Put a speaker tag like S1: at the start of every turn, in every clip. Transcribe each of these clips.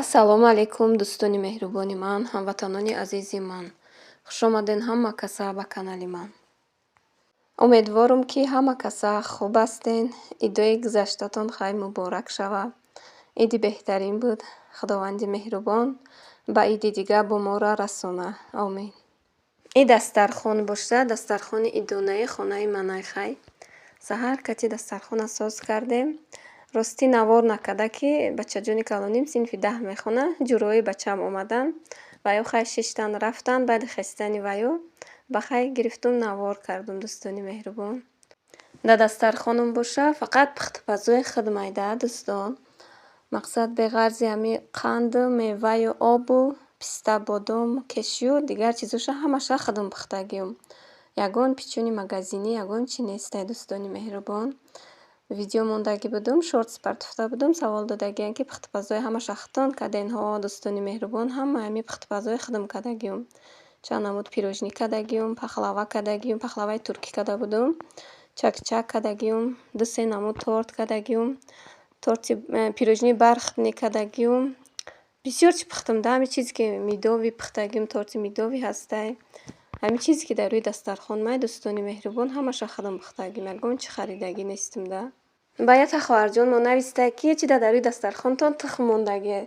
S1: Ассалому алайкум, дӯстони меҳрубони ман, ҳамватанони азизи ман. Хушомаден ҳама каса ба канали ман. Умедворум, ки ҳама каса хуб ҳастен. Идои гузаштатон хайр муборак шавад. Иди беҳтарин буд. Худованди меҳрубон ба иди дига бо моро расона. Омин. И дастархон бошад, дастархони идонаи хонаи манай хай. Саҳар кати дастархона соз кардем. Ростӣ, навор накарда, ки бачаҷони калоним синфи 10 мехонад, ҷурои бачаам омадан. Ваё хай шиштан рафтан, баъди хестани ваё ба хай гирифтум, навор кардум, дӯстони меҳрубон. Дар дастархонам боша фақат пухтупазои худ майда, дӯстон. Мақсад, беғарзи ҳами қанду меваю обу писта, бодом, кешью, дигар чизоша ҳамаша худам пухтагиюм. Ягон печенье магазинӣ, ягон чи нестай, дӯстони меҳрубон. Видео мондагӣ будум, шортс партофта будум, савол додагиянд, ки пухтупазои ҳамаша худтон карден? Ҳо, дӯстони меҳрубон, ҳамаи ҳами пухтупазои худам кардагиюм. Чанд намуд пирожни кардагиюм, пахлава кардагиюм, пахлаваи туркӣ карда будум, чак-чак кардагиюм, ду се намуд торт кардагиюм, торти пирожни бархатный кардагиюм. Бисёр чи пухтам да, ҳамин чизе ки медовый пухтагиюм, торти медовый ҳастай. Ҳамин чизе ки дар рӯи дастархон май, дӯстони меҳрубон, ҳамаша худам пухтагиюм, ягон чи харидагӣ нестум да. Ба якта хоҳарҷон мо нависта, ки чи дар рӯи дастархонтон тухм мондагӣ.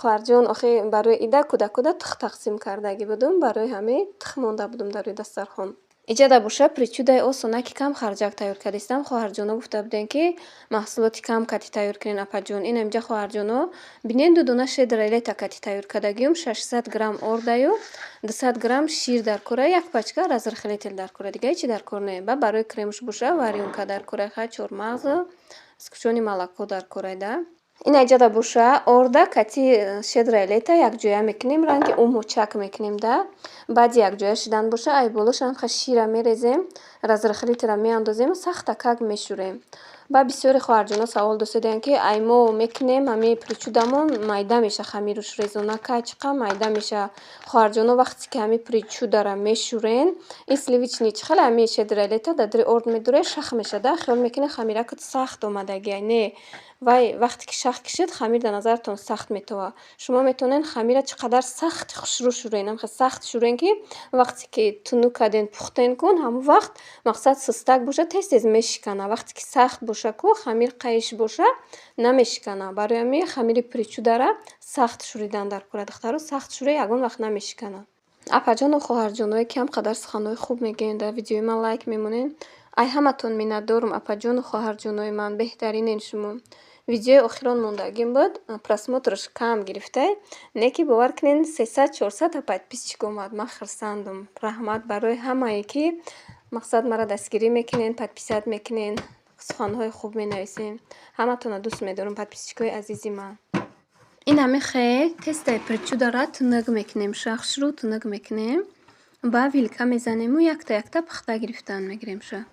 S1: Хоҳарҷон, охи барои ида кӯдакуда тухм тақсим кардагӣ будум, барои ҳамин тухм монда будум дар рӯи дастархон. Иҷада боша причудаи осона, ки кам харҷак тайёр кардистам. Хоҳарҷоно гуфта будем, ки маҳсулоти кам кати тайёр кунен, апаҷон. Ин инҷа, хоҳарҷоно, бинен, ду дона «Щедрое лето» кати тайёр кардагиюм, 600 грамм ордаю 200 грамм шир дар кора, як пачка разрыхлитель дар кора, дига ҳечи дар кор не. Ба барои кремш боша варёнка дар кора, хай чормағзу сгущённое молоко дар корай да. Ин айҷада боша орда кати «Щедрое лето» якҷоя мекунем, ранги умочак мекунем да. Баъди якҷоя шудан боша, ай болош ҳамха шира мерезем, разрыхлитель ра меандозему сахтакак мешӯрем. Баъд бисёри хоҳарҷоно савол досидаанд, ки ай мо мекунем, ҳамин причудамон майда меша, хамируш резонакай чӣ қадр майда меша. Хоҳарҷоно, вақте ки ҳамин причудара мешӯрен, ин сливочный чӣ хеле ҳамин «Щедрое лето» дар дари орд медуред, шах меша да, хиёл мекунед, хамиракат сахт омадагиай. Не, вай вақте ки шах кишид, хамир дар назаратон сахт метовад. Шумо метавонед хамира чӣ қадар сахти хушрӯ шӯрен, ҳамхел сахт шӯрен, ки вақте ки тунук карден, пухтен кун, ҳамон вақт, мақсад, сустак бошад, тез тез мешиканад. Вақте ки сахт боша ку, хамир қайиш боша, намешиканад. Барои ҳамин хамири причудара сахт шӯридан дар кора, духтаро, сахт шӯре, ягон вақт намешиканад. Апаҷону хоҳарҷоное, ки ҳам қадар суханҳои хуб мегӯед, дар видеои ман лайк мемонед, ай ҳаматон миннатдорум, апаҷону хоҳарҷонои ман, беҳтаринен шумо. Видеои охирон мондагим буд, просмотр ш кам гирифтай, не ки бовар кунед, 300, 400-та подписчик омад. Ман хурсандум. Раҳмат барои ҳамае, ки, мақсад, маро дастгирӣ мекунед, подписать мекунед, суханҳои хуб менависед. Ҳаматонро дӯст медорам, подписчик ҳои азизи ман. Ин ҳами хел тесто и причудара тунук мекунем, ша хушрӯ тунук мекунем, ба вилка мезанему якта якта пухта гирифтан мегирем ша.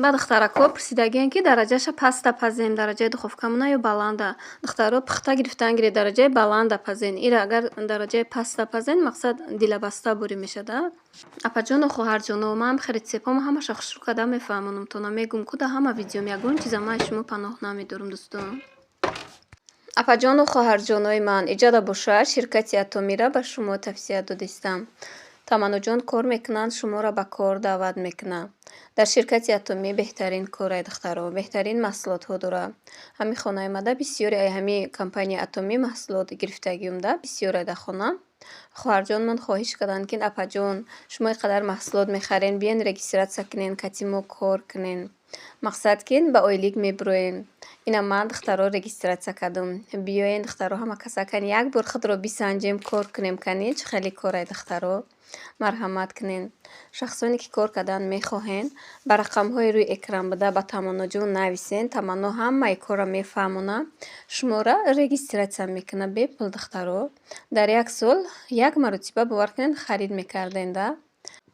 S1: Баъд духтаракҳо пурсидагианд, ки дараҷаша паста пазем, дараҷаи духовка мона, ё баланда. Духтаро, пухта гирифтан гиред, дараҷаи баланда пазен. Ира агар дараҷаи паста пазен, мақсад, дилабаста бурӣ мешад. Апаҷону хоҳарҷоно, ман рецептҳомо ҳамаша хушрӯ карда мефаҳмонам тона, мегӯм ку дар ҳама видеом, ягон чиза ман аз шумо паноҳ намедорам, дӯстон. Апаҷону хоҳарҷонои ман, иҷода бошад, ширкати Атомира ба шумо тавсия додистам. Таманноҷон кор мекунанд, шуморо ба кор даъват мекунанд. Дар ширкати Атомӣ беҳтарин корай, духтаро, беҳтарин маҳсулотҳо дорад. Ҳамин хонаи мада бисёре ай ҳамин компанияи Атомӣ маҳсулот гирифтагиум да, бисёре дар хона. Хоҳарҷонмон хоҳиш карданд, ки апаҷон, шумо ин қадар маҳсулот мехарен, биёен, регистрация кунен, кати мо кор кунен. Мақсад, ки ба ойлик мебуроем. Ина ман, духтаро, регистрация кардум. Биёен, духтаро, ҳама каса кани як бор худро бисанҷем, кор кунем, кани чӣ хеле корай, духтаро. Марҳамат кунен. Шахсоне ки кор кардан мехоҳен, ба рақамҳои рӯи экран буда ба Таманноҷон нависен. Таманно ҳамаи корро мефаҳмонад, шуморо регистрация мекунад бепул, духтаро. Дар як сол як маротиба, бовар кунед, харид мекарден да.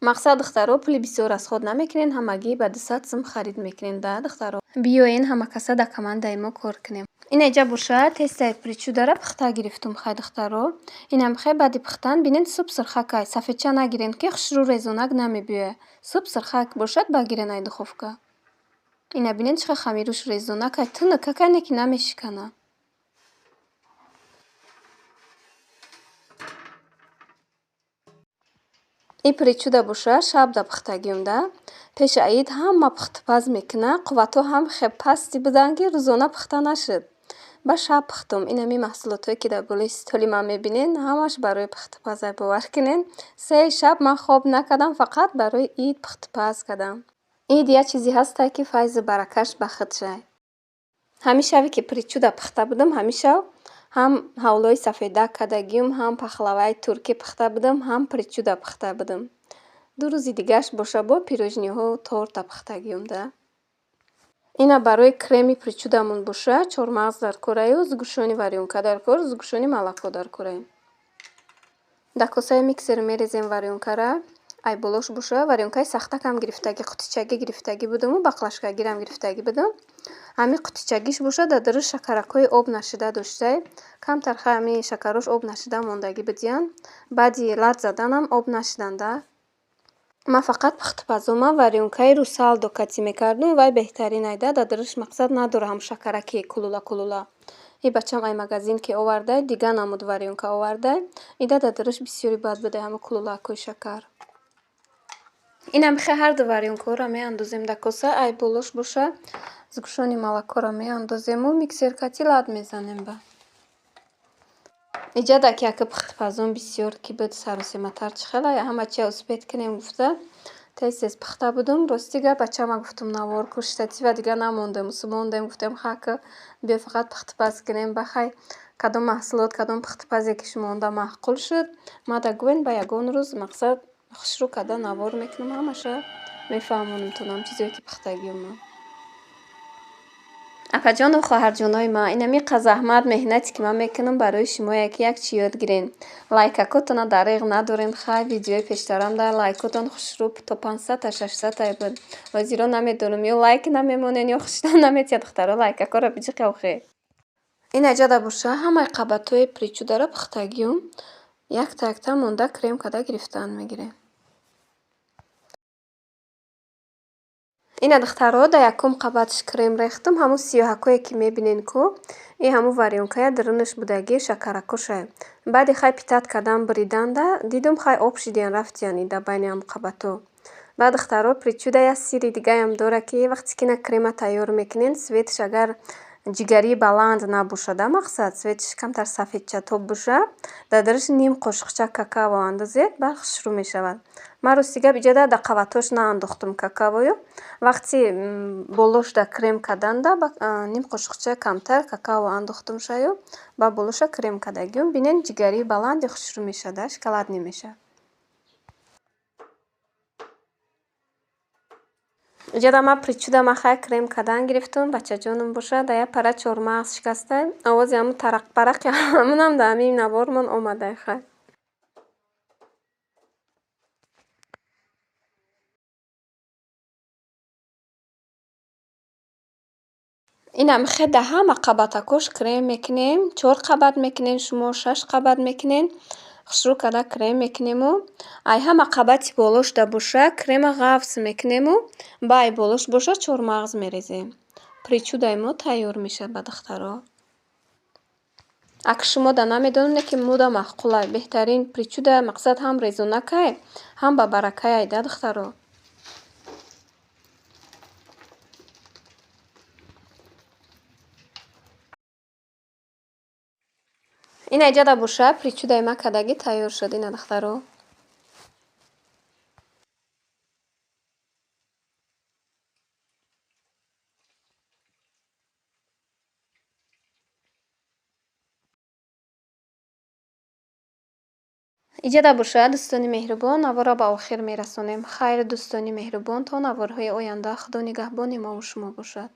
S1: Мақсад, духтаро, пули бисёр расход намекунен, ҳамагӣ ба 200 сум харид мекунен да, духтаро. Биёен, ҳама каса дар командаи мо кор кунем. Ин айҷа бошад тесто и причудара пухта гирифтум, хай, духтаро. Инам хе баъди пухтан бинед, суп сирхакай. Сафедча нагирен, ки хушрӯ резонак намебиёяд. Суп сирхак бошад, багирен ай духовка. Ина бинед, чӣ хел хамируш резонакай, тунукакай, не ки намешиканад. И причуда боша шабда пухтагиюм да. Пеши аид ҳама пухтупаз мекунад, қувватҳо ҳам хел пасти буданд, ки рӯзона пухта нашуд. Ба шаб пухтум. Ин ҳамин маҳсулотҳое, ки дар болои столи ман мебинед, ҳамаш барои пухтупазай, бовар кунед. 3 шаб ман хоб накардам, фақат барои ид пухтупаз кардам. Ид як чизе ҳастае, ки файзу баракаш ба худшай. Ҳамин шаве, ки причуда пухта будам, ҳамин шав ҳам ҳавлои сафедак кардагиюм, ҳам пахлаваи туркӣ пухта будам, ҳам причуда пухта будам. 2 рӯзи дигараш боша бо пирожниҳо, торта пухтагиюм да. Ина барои креми причудамон боша чормағз дар кораю, сгущённый варёнка дар кор, сгущённый молоко дар корае. Дар косаи миксер мерезем варёнкара. Ай болош боша варёнкаи сахтакам гирифтагӣ, қутичагӣ гирифтагӣ будуму баклажкагирам гирифтагӣ будум. Ҳамин қутичагиш боша дар даруш шакаракҳои об нашида доштай. Камтар хай ҳамин шакарош об нашида мондагӣ будиянд. Баъди лат заданам об нашиданд да. Ман фақат пухтупазома варёнкаи Русалдо катӣ мекардум, вай беҳтарин айда, дар даруш мақсад надора ҳамун шакараки кулула кулула. И бачам ай магазин ки овардай, дига намуд варёнка овардай. Ида дар даруш бисёри бад будай ҳамун кулулакҳои шакар. Инам хе ҳарду варёнкаҳоро меандозем дар коса, ай болош боша сгущённый молокоро меандозему миксер кати лат мезанем ба. Иҷада ки яка пухтупазон бисёр ки буд, саросематар чӣ хелай, ҳама чия успеть кунем гуфта, тез тез пухта будум. Рости гап, бачама гуфтум, навор ку, штатива дига намондем, мондем, гуфтем, хака биё, фақат пухтупаз кунем. Ба хай, кадом маҳсулот, кадом пухтупазе ки шумоонда маъқул шуд, мада гӯен, ба ягон рӯз мақсад хушрӯ карда навор мекунам, ҳамаша мефаҳмонамтон, ҳам чизое ки пухтагиём ман. Апаҷону хоҳарҷонои ман, инами заҳмат, меҳнате, ки ман мекунам барои шумое, ки як чӣ ёд гирен. Лайкакотона дареғ надорем. Хай, видеои пештарам дар лайкотон хушрӯ то 500-та, 600-тай буд. Ҳозиро намедонам, ё лайк намемонен, ё хушрӯ наметиҳад. Духтаро, лайкакоро биҷиқе охе. Ин аҷада боша ҳамаи қабатҳои причударо пухтагиюм, якта якта монда крем карда гирифтан мегирем. Ина, духтаро, дар якум қабатш крем рехтум. Ҳамун сиёҳакое, ки мебинен ку, ин ҳамун варёнкая дарунаш будагӣ шакаракошае. Баъди хай питать кардан, буриданда дидум, хай об шидиян, рафтиян дар байни ҳамун қабатҳо. Баъд, духтаро, причуда як сирри дигаям дорад, ки вақте ки ина крема тайёр мекунен, цветш агар ҷигарии баланд набошада, мақсад, цветш камтар сафедчатоб боша, дар даруш ним қошуқча какао андозед, баъд хушрӯ мешавад. Ман, рости гап, иҷода дар қабатҳош наандохтум какаою. Вақти болош дар крем карданда ним қошуқча камтар какао андохтум шаю, ба болоша крем кардагиюм. Бинен, ҷигарии баланди хушрӯ мешавад, шоколадный мешавад. Иҷода ман причуда ман хай крем кардан гирифтум. Бачаҷонам боша дар як пара чормағз шикастай. Овози ҳамун тарақпарақи ҳамунам дар ҳамин навормон омадай хай. Инам хе дар ҳама қабатакош крем мекунем. Чор қабат мекунем, шумо шаш қабат мекунен. Хушрӯ карда крем мекунему, ай ҳама қабати болош да боша крема ғафз мекунему, ба ай болош боша чормағз мерезем. Причудаи мо тайёр мешавад, ба духтаро. Ак шумо да намедонам, не ки мода маъқулай, беҳтарин причуда, мақсад, ҳам резонакай, ҳам ба баракай да, духтаро. Ина иҷада боша причудаи ма кардагӣ тайёр шуд, ина, духтаро. Иҷода боша, дӯстони меҳрубон, наворро ба охир мерасонем. Хайр, дӯстони меҳрубон, то наворҳои оянда, Худо нигаҳбони мову шумо бошад.